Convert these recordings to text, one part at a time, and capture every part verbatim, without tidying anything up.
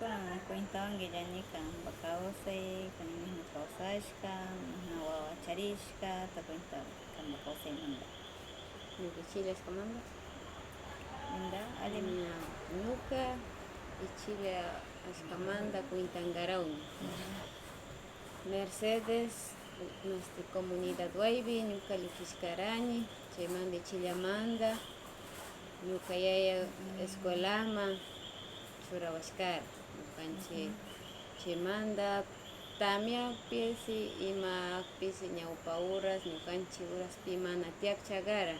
Cuentawankillaña qampa kawsay, kunan mayna kawsashka, mayna wawa charishkata cuenta qampa kawsaymanta. Ñuka ichillashkamanta. Linda, alli. Ña, ñuka ichilla ashkamanta cuentangarawmi. Mercedes, masti, comunidad waybi ñuka llukishkaraña, chaymanta ichillamanta ñuka yaya escuelaman churawashkara. Ñukanchik chaymanta tamyapis, imakpis ñawpa horas, ñukanchik horaspi mana tiyakchagara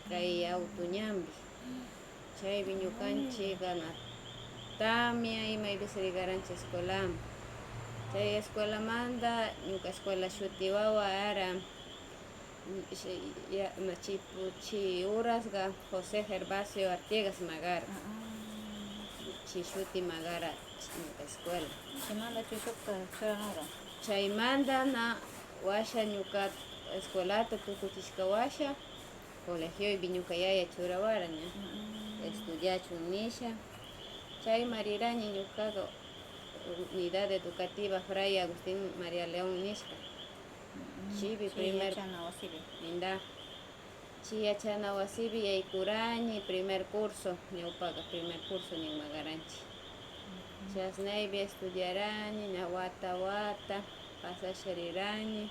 kay auto ñanpi. Chaypi ñukanchikqa na tamya imaypis rigaranchik escuelaman. Chay escuelamanta ñuka escuela shuti wawa ara, mm, shi-, ya, na, chipu-, chi horasqa José Gervasio Artigas magara. Chi shuti magara ñuka escuela. Chaymanta chushukta churanura. Chaymanta na washa ñuka escuelata tukuchishka washa, colegioypi ñuka yaya churawara ña, estudiachun nisha. Chayman riraña ñukaqa Unidad Educativa Fray Agustín María León nishka. Chaypi primer yachana wasipi. Inda. Chay yachana wasipi yaykuraña primer curso, ñawpaqa primer curso ninmagaranchik. Chasnaypi estudiaraña, ña wata wata pasasha riraña,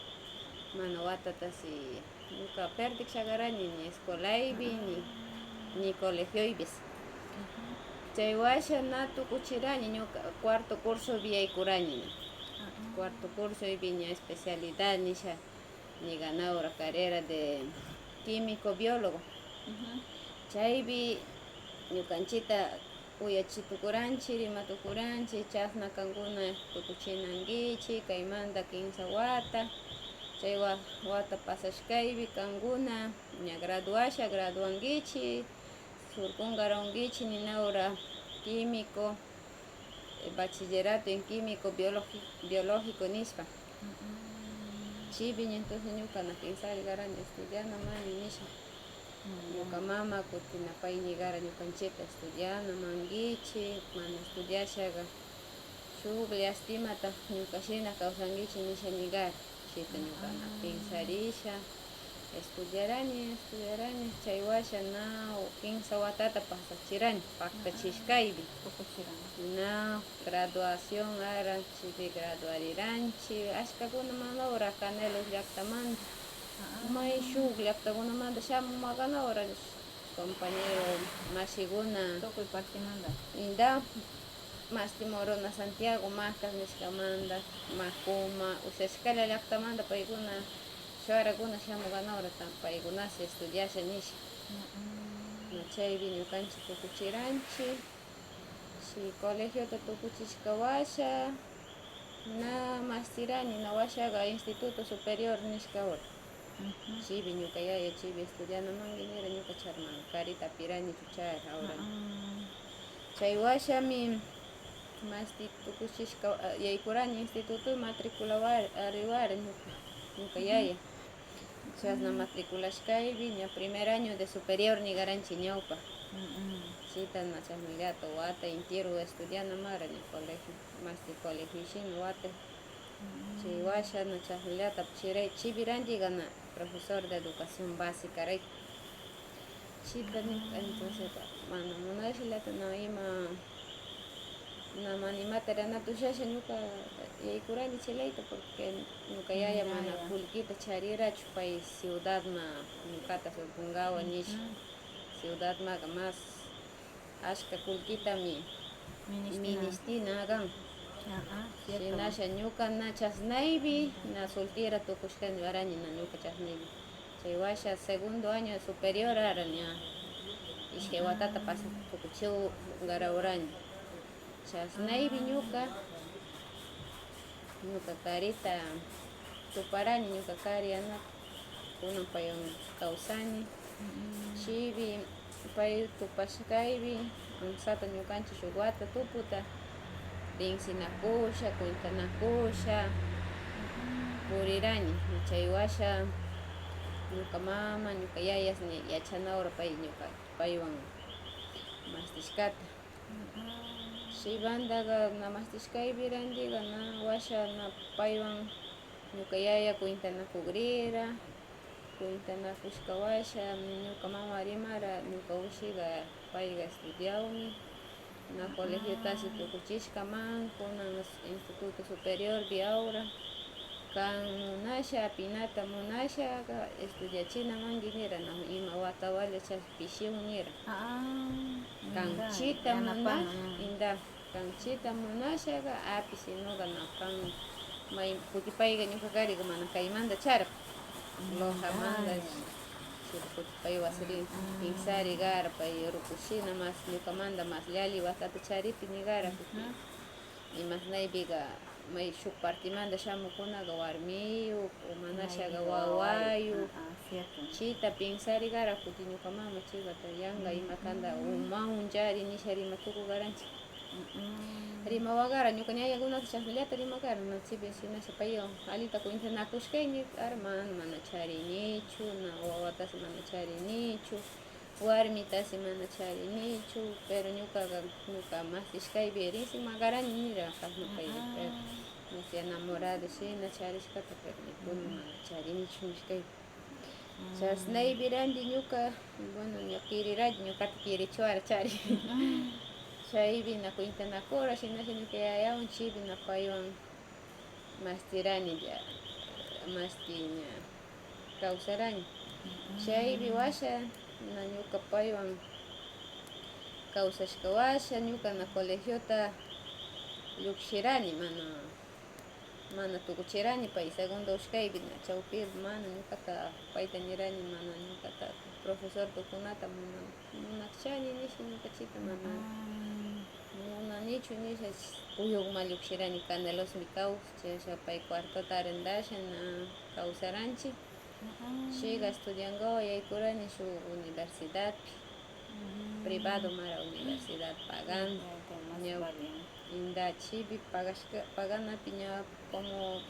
mana watatasi ñuka perdikshagaraña ni escuelaypi ni, ni colegioypis. Chay washa na tukuchiraña, ñuka cuarto cursopi yaykuraña ña. Cuarto cursoypi ña especialidad nisha, ña ganawra carrera de químico biólogo. Chaypi ñukanchikta uyachi tukuranchik, rima tukuranchik, chasna kankuna tukuchinankichik kaymanta kimsa wata, chay wa-, wata pasashkaypi kankuna ña graduasha, graduankichik, surkungarankichik ninawra químico, eh, bachillerato en químico biologi-, biológico nispa. Chaypi ña entonces ñuka na pensarigarani estudiana mani nisha. Ñuka mama kutina pay nigara ñukanchikta estudiana mankichik, mana estudiashaga shuk lastimata ñuka shina kawsankichik nisha nigara. Chayta ñuka na pensarisha, estudiarani, estudiarani, chay washa na kimsa watata pasachirani, paktachishkaypi. Na graduación ara, chaypi graduariranchik, ashkakuna mana ura Canelos llaktamanta, may shuk llaktakunamanta shamumagana ura compañero mashikuna. Tukuy partemanta. Inda, masti Morona Santiago, Macas nishkamanta, Macuma, ushashkalla llaktamanta paykuna, shuwarakuna shamugana ura ta-, paykunashi estudiasha nisha. Na chaypi ñukanchik tukuchiranchik. Chay colegiota tukuchishka washa, na mastirani, na washaga Instituto Superior nishka ura. Chaypi ñuka yaya chaypi estudiana manki nira, ñuka charman karita apirani chuchar ahora. Chay washami masti tukuchishka, ah, yaykurani instituto matriculawar-, ariwar ñuka, ñuka yaya. Chasna matriculashkaypi ña primer año de superior nigaranchik ñawpa. Chayta na chasnallata wata entero estudiana mara ña colegio, masti colegio shina wata. Chay washa na chasnallata chiray chibiranchik gana profesor de educación básica rayku. Chayta ñuka entonces mana munashallata na ima na mana imata rurana tushasha ñuka yaykurani chaylayta, porque ñuka yaya mana kullkita charirachu pay ciudadman ñukata surkungawan nisha. Ciudadmanqa mas ashka kullkitami ministina kan. Shinasha ñuka na chasnaypi na soltera tukushkani, waraña na ñuka chasnaypi. Chay washa segundo año superior ara ña ishkay watata pasa tukuchiwngara uraña. Chasnaypi ñuka, ñuka karita tuparani, ñuka kari anata, kunan paywan kawsani. Chaypi pay tupashkaypi, ansata ñukanchik shuk wata tuputa rinsinakusha, cuentanakusha purirani. Chay washa ñuka mama, ñuka yayas ña yachana hora pay ñuka paywan mastishkata. Chay bandaga na mastishkaypi randiga na washa na paywan ñuka yaya cuentanakugrira. Cuentanakushka washa ñuka mama rimara, ñuka ushiga payga estudiawmi, na colegiotasi tukuchishkaman, kunan Instituto Superiorpi awra. Kan munasha, apinata munashaga estudiachinamanki nira, na ima wata walla chashpishun nira. Ah, inda, kanchita yanapana, munash, mm, inda, kanchita munashaga api, sinoga na kan may, porque payga ñuka kariga mana kaymanta charpa. Mm, Lojamanta, ay, chiri, porque pay wasirin, mm, pinsarigara, pay rukushina mas, ñukamanta mas yalli watata charipi nigara, porque, ujú, imasnaypiga may shuk partimanta shamukunaga warmiyuk o manashaga wawayuk. Ah, ah, cierto. Chita pinsarigara, kuti ñuka mama chigata yanga, mm, imatanta, mm, uman unchari nisha rima tukugaranchik. Mm, mm. Rimawagara, ñuka ñañakunata chashallata rimagara, na chipi shinasha paywan alita cuentanakushkayni, ara mana, mana charinichu, na wawatas mana charinichu. Warmitasi mana charinichu, pero ñukaga, ñuka mastishkaypi risimagaraña nira, kasnapayga, pero masi enamorado shina charishkata, pero ña kunan mana charinichu nishkaypi. Chasnaypi randi ñuka, bueno, ña kiriralli, ñukata kirichuwara chari. Chaypi na cuentanakura, shinashi ñuka yayawan, chaypi na paywan mastirani, ya, masti ña kawsarani. Chaypi washa, na ñuka paywan kawsashka washa, ñuka na colegiota llukshirani, mana, mana tukuchirani, pay segundo ushkaypi, na chawpi mana ñukata, payta nirani, mana ñukata profesor tukunata mana munakchani nishi, ñuka chita mana munanichu nisha. Puyukma llukshirani, Canelospimi kawsan, chasha pay cuartota arrendasha na kawsaranchik. Chayka estudiankawan yaykurani shuk universidadpi, privado mara universidad pagana. Ña, inda chaypi pagashka, paganapi ña como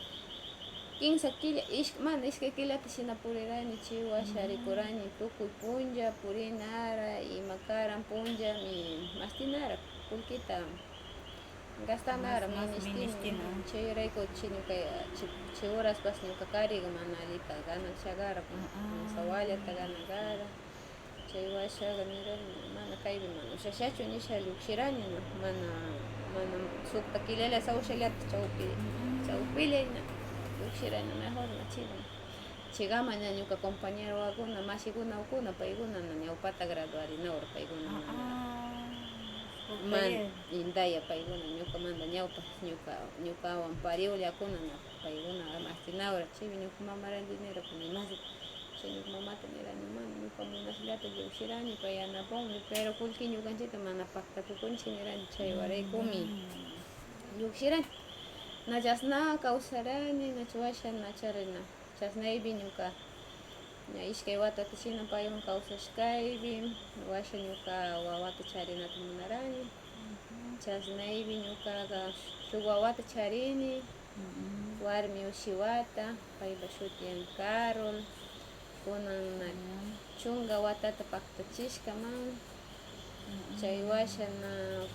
kimsa killa, ish-, mana, ishkay killata shina purirani, chay washa rikurani, tukuy punlla purinara, ima karan punllami mastinara, kullkita gastanara, mas, mas ministina, ministina. Chayrayku chay ñuka, chay, chay horaspas ñuka kariga mana allita ganashagara, kimsa wallata ganagara. Chay washaga nirani, mana kaypi mana ushashachu nisha llukshirani, na, mana, mana sukta killalla sawshallata chawpi, chawpilla na llukshirani, mejor na chaywan. Chaygama ña ñuka compañerowakuna, mashikuna ukuna, paykuna na ñawpata graduarinahura paykuna na. Man, indaya paykuna ñukamanta ñawpa, ñuka, ñukawan pariullakuna na paykuna mastinahura, chaymi ñuka mama randinira, kuna imasi. Chay ñuka mamata nirani, mama, ñuka munashllata llukshirani, pay yanapanmi, pero kullki ñukanchikta mana paktakukunchik nirani, chay waraykumi llukshirani. Na chasna kawsarani, na chasna, na charina. Chasnaypi ñuka ña ishkay watata shina paywan kawsashkaypi, washa ñuka wawata charinata munarani. Chasnaypi ñukaga shuk wawata charini, warmi ushi wata, paypa shutian Carol. Kunan na chunka watata paktachishkaman. Chay washa na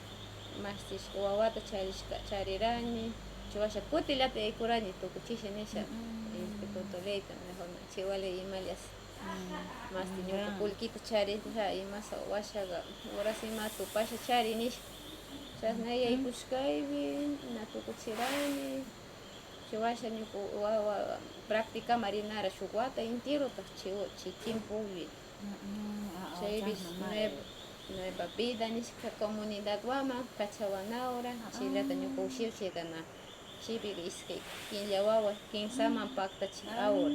mastishka wawata charishka, charirani. Chay washa kutillata yaykurani, tukuchisha nisha. Instituto leyta, mejor na, chay wali imallas. Masti ñuka kullkita charisha, imasa washaga, horas ima tupasha chari nisha. Chasna yaykushkaypi na tukuchirani. Chay washa ñuka wawa practicama rinara shuk wata enterota chay, chay tiempopi. Chaypis nueva, nueva vida nishka comunidadwanman Cachawanahura, chayllata ñuka ushiuchigana. Chaypi iskay killa wawa, kimsaman paktachi ahora.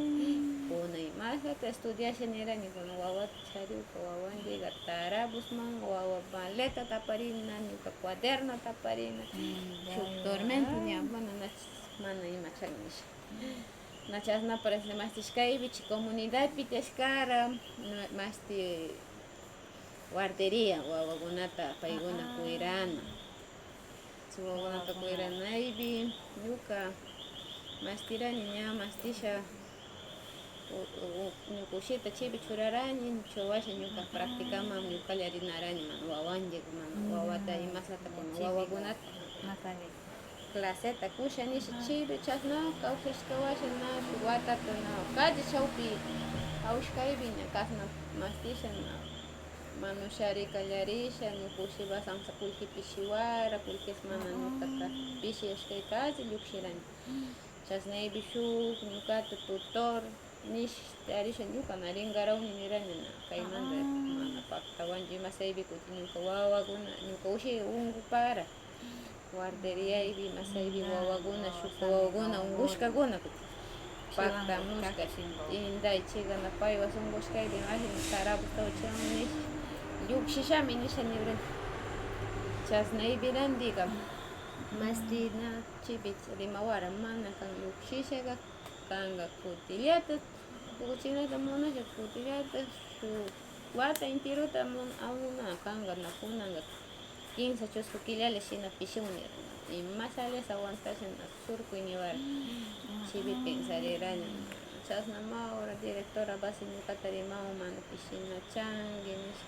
Kunan imashata estudiasha nirani, kunan wawata chariuka, wawandiga tarabusman, wawa maletata aparina, ñuka cuadernota aparina. Shuk tormento ña, bueno, na, mana ima chagnisha. Na chasna parece mastishkaypi, chay comunidadpi tiyashkara, masti guardería, wawakunata paykuna cuidana. Chay wawakunata cuidanaypi ñuka mastirani, ña mastisha U-, u-, ñuka ushita chaypi churaraña, chawasha ñuka practicaman ñuka qallarinaraña, mana wawanchik, mana wawata imasata kuna wawakunata. Claseta kusha nishi chaypi chasna kawsashkawasha na shuk watata na calle chawpi hawishkaypi ña kasna mastisha na mana ushari qallarisha ñuka ushiba sansa kullkipi shiwara kullkis mana ñukata pishiyashkay calle llukshiraña. Chasnaypi shuk ñukata tutor nish tarisha ñuka na ringarawña niraña na kaymanta mana paktawanchu imasaypi kuti ñuka wawakuna ñuka ushi ungupara guarderíaypi imasaypi wawakuna shuk wawakuna ungushkakuna kuti paktamushka. Inday chayka na paywas ungushkaypi imagina sarabusta uchawan nish llukshishami nisha nirani. Chasnaypi randika masti na chaypi rimawara mana kan llukshishaka. Kanka kutillata tukuchinata munasha kutillata shuk wata enterota mun-, amuna kanka na kunanka kinsa chusku killalla shina pishimun nirana ima sales aguantasha na surkuy niwara. Chaypi pensariraña chasna ma hora directora basi ñukata rimawan mana pishinachanki nisha.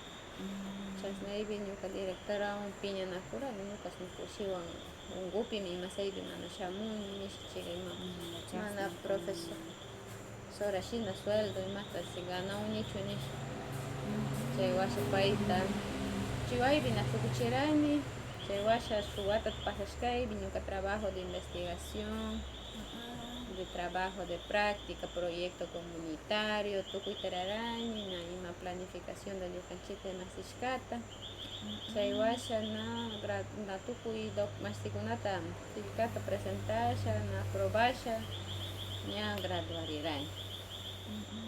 Chasnaypi ñuka directorawan piñanakuraña ñukas ñuka ushiwan ungupimi imasaypi mana shamunña nisha chayka ima mana profesora shina sueldo imata si ganawanñachu nisha. Chay washa payta chiwaypi na tukuchirani. Chay washa shuk watata pasashkaypi ñuka trabajo de investigación de trabajo de práctica proyecto comunitario tukuyta rurani na ima planificación de ñukanchikta imasishkata. Chay washa na gra-, na tukuy doc-, mashtikunata certificata presentasha na aprobasha ña graduarirani.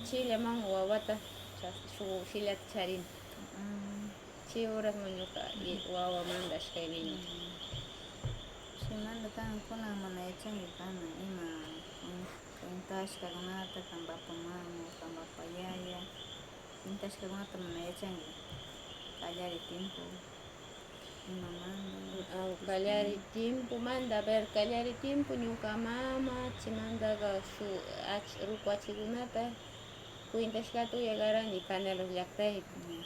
Chayllaman wawata chas-, shuk shillata charini. Chay horasman ñuka wawa mandashkaymi. Chaymanta kan kunan mana yachanki kanan ima cuentashkakunata kan papa mama o kan papa yaya cuentashkakunata mana yachanki. Kallari tiempo imamanta. Kallari tiempomanta a ver kallari tiempo ñuka mama chaymantaka shuk ach-, ruku achikunata cuentashkata uyakaraña Canelos llaktaypi.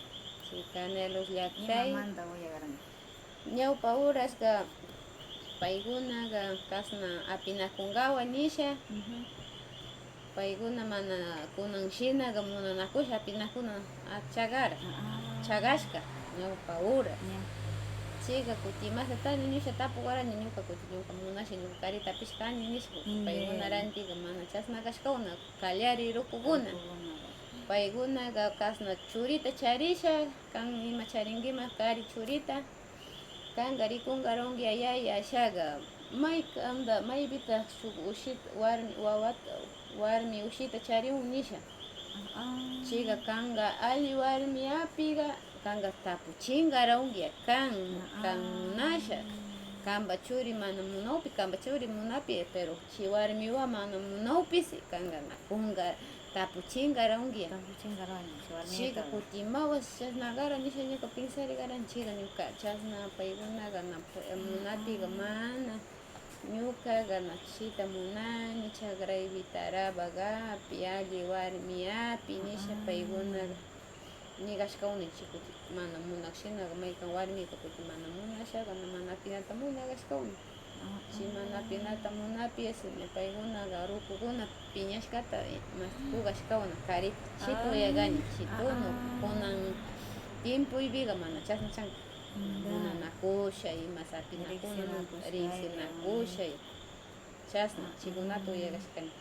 Chay Canelos llaktay ñawpa horaska paykunaka kasna apinakunkawan nisha. Paykuna mana kunan shinaka munanakusha apinakuna chakara chakashka ñawpa hora. Chayka kuti imasatalla ñusha tapukaraña ñuka kuti ñuka munasha ñuka karita apishkani nishpa paykuna rantika mana chasna kashkakuna. Kallari rukukuna. Paykunaka kasna churita charisha kan ima charinkiman kari churita. Kanka rikunkaranki yaya ashaka may kanta maypita shuk ushita warmi wawata warmi ushita charimun nisha. Chayka kanka alli warmi apika kanka tapuchinkaranki kan kan munasha. Kanpa churi mana munawpi kanpa churi munapi pero chay warmiwa mana munawpisi kanka na kunka tapuchinkaranki. Chayka kuti imawan chasna kara nisha ñuka pensarikaraña chayka ñuka chasna paykunaka na munapika mana ñukaka na chita munani chakraypi taraba kapi alli warmi api nisha paykunaka. Ñigashkawni chikuti mana munakshinaga maykan warmika kuti mana munashagana mana apinata munagashkawni. Chi mana apinata munapi asina paykunaga rukukuna piñashkata mas jugashkawna karita chituyagani chitunu kunan tiempoypiga mana chasna chanka. Munanakusha imas apinakuna riksinakusha. Chasna chikunata uyagashkani.